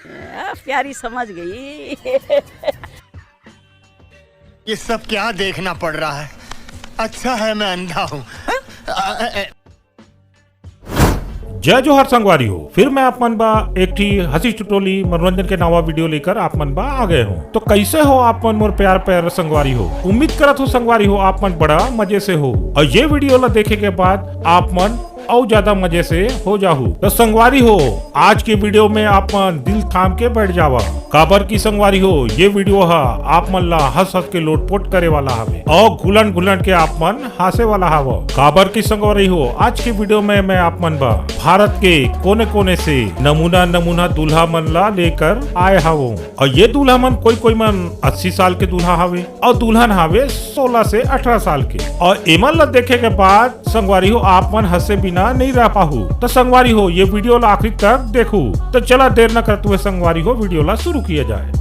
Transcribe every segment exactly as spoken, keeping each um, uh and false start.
आ, प्यारी समझ गई। ये सब क्या देखना पड़ रहा है? अच्छा है मैं अंधा हूँ। जय जोहार संगवारी हो, फिर मैं आप मन बा एक ठी हंसी टटोली मनोरंजन के नवा वीडियो लेकर आप मन बा आ गए हूँ। तो कैसे हो आप मन मोर प्यार प्यार संगवारी हो? उम्मीद करत हो संगवारी हो आप मन बड़ा मजे से हो और ये वीडियो ला देखे के बाद आप मन अउ ज्यादा मजे से हो जाहू। तो संगवारी हो, आज के वीडियो में आप मन दिल थाम के बैठ जावा, काबर की संगवारी हो, ये वीडियो हा आप मन ला हंस हंस के लोटपोट करे वाला हवे और घुलन घुलन के आप मन हासे वाला हव। काबर की संगवारी हो, आज के वीडियो में मैं आप मन बा भारत के कोने कोने से नमूना नमूना दूल्हा मन ला लेकर आए हवों। और ये दूल्हा मन कोई कोई मन अस्सी साल के दूल्हा हवे और दुल्हन हवे सोलह से अठारह साल के। और एमन ला देखे के बाद संगवारी हो आप मन हंसे बिना नहीं रह पाहू। तो संगवारी हो ये वीडियो ला आखिरी तक देखू। तो चला देर न करते हुए संगवारी हो वीडियो ला शुरू किया जाए।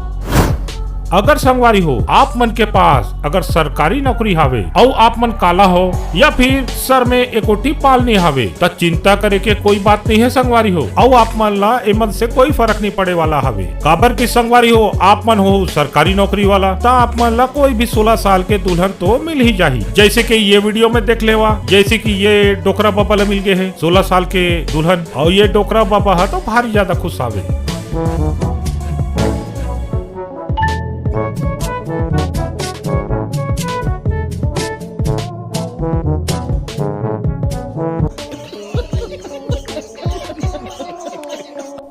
अगर संगवारी हो आप मन के पास अगर सरकारी नौकरी हावे अउ आप मन काला हो या फिर सर में एकोटी पाल नहीं हावे, त चिंता करे के कोई बात नहीं है संगवारी हो। अउ आप मन ला एमन से कोई फर्क नहीं पड़े वाला हावे, काबर की संगवारी हो आप मन हो सरकारी नौकरी वाला, त आप मन ला कोई भी सोलह साल के दुल्हन तो मिल ही जाही। जैसे कि ये वीडियो में देख लेवा, जैसे कि ये डोकरा बाबा ला मिल गए है सोलह साल के दुल्हन, और ये डोकरा बाबा है तो भारी ज्यादा खुश हावे।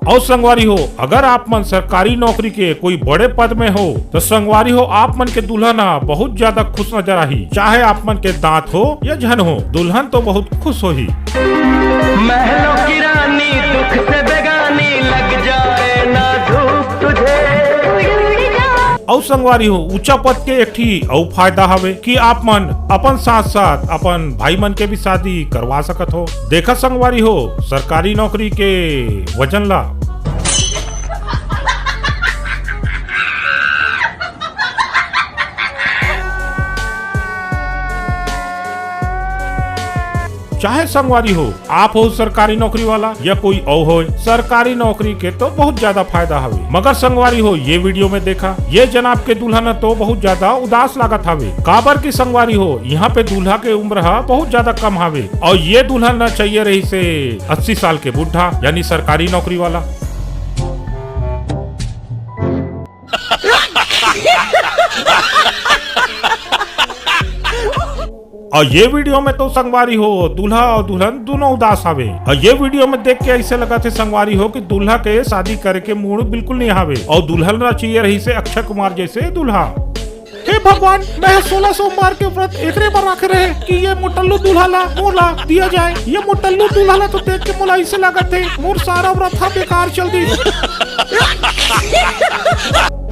और संगवारी हो, अगर आप मन सरकारी नौकरी के कोई बड़े पद में हो, तो संगवारी हो, आप मन के दुल्हन हा बहुत ज्यादा खुश नजर आही। चाहे आप मन के दांत हो या झन हो, दुल्हन तो बहुत खुश होही। महलों की रानी, दुख से बेगानी, लग जाए ना धूप तुझे। अउ संगवारी हो, ऊंचा पद के एक ठी अउ फायदा हवे कि आप मन अपन साथ साथ अपन भाई मन के भी शादी करवा सकत हो। देखा संगवारी हो, सरकारी नौकरी के वजन ला। चाहे संगवारी हो, आप हो सरकारी नौकरी वाला या कोई और हो, सरकारी नौकरी के तो बहुत ज्यादा फायदा हवे। मगर संगवारी हो, ये वीडियो में देखा, ये जनाब के दुल्हन तो बहुत ज्यादा उदास लागत हवे। काबर की संगवारी हो, यहाँ पे दूल्हा के उम्र हा बहुत ज्यादा कम हवे और ये दुल्हन न चाहिए रही से अस्सी साल के बूढ़ा, यानी सरकारी नौकरी वाला। और ये वीडियो में तो संगवारी हो, दूल्हा और दुल्हन दोनों उदास हवे। और ये वीडियो में देख के ऐसे लगा थे संगवारी हो कि दूल्हा के शादी करे के मूड बिल्कुल नहीं हवे और दुल्हन ला चाहिए रही से अक्षय कुमार जैसे दूल्हा। हे भगवान, मैं सोलह सोमवार के व्रत एकरे बर रखे रहे कि ये मोटल्लू दूल्हा ला मोला दिया जाए, ये मोटल्लू दूल्हा ला तो देख के मोला ऐसे लागत थे मोर सारा व्रत हा बेकार चल दी।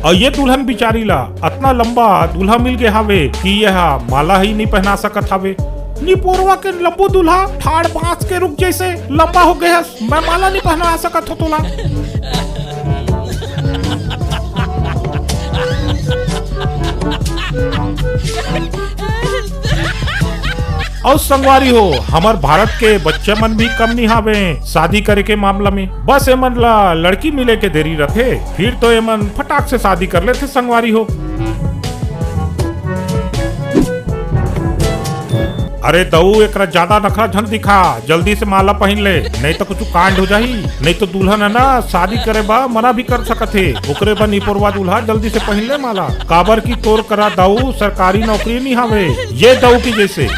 और ये दुल्हन बिचारी ला अतना लंबा दूल्हा मिल गए हावे कि यह माला ही नहीं पहना सकत हावे। निपोरवा के लंबू दूल्हा ठाड़ बांस के रुख जैसे लंबा हो गए हस, मैं माला नहीं पहना सकत हो तोला। और संगवारी हो, हमर भारत के बच्चा मन भी कम नहीं हावे शादी करे के मामला में। बस एमन ला लड़की मिले के देरी रथे, फिर तो एमन फटाक से शादी कर लेथे संगवारी हो। अरे दऊ, एकरा ज्यादा नखरा झन दिखा, जल्दी से माला पहिन ले, नहीं तो कुछ कांड हो जाही। नहीं तो दुल्हन है ना, शादी करे बा मना भी कर सकत हे। ओकरे बा निपोरवा दूल्हा, जल्दी से पहिन ले माला, काबर की तोर करा दऊ सरकारी नौकरी नहीं हावे। ये दऊ की जैसे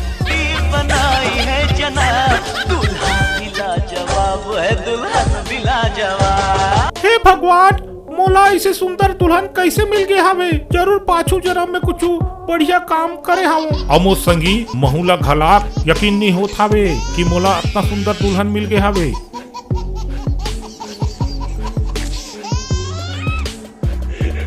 बनाई है जना, दुल्हन भी लाजवाब है, दुल्हन भी लाजवाब। हे भगवान, मोला ऐसे सुंदर दुल्हन कैसे मिल गए हवे? जरूर पाछू जन्म में कुछ बढ़िया काम करे हवं। अमो संगी, महू ला घलाक यकीन नहीं होत हवे कि मोला इतना सुंदर दुल्हन मिल गए हवे।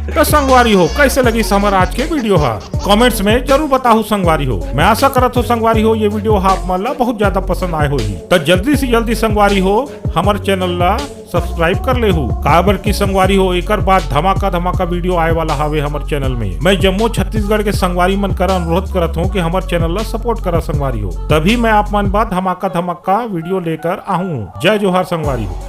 तो संगवारी हो, कैसे लगिस हमर आज के वीडियो हा? कमेंट्स में जरूर बताहू संगवारी हो। मैं आशा करत हो संगवारी हो, ये वीडियो हा आप मन ला बहुत ज्यादा पसंद आए होही। तो जल्दी से जल्दी संगवारी हो, हमर चैनल ला सब्सक्राइब कर लेहू, काबर की संगवारी हो, एकर बाद धमाका धमाका वीडियो आए वाला हावे हमर चैनल में। मैं जम्मो छत्तीसगढ़ के संगवारी मन करा अनुरोध करत हूँ कि हमर चैनल ला सपोर्ट करा संगवारी हो, तभी मैं आप मन बाद धमाका धमाका वीडियो लेकर आहूँ। जय जोहार संगवारी हो।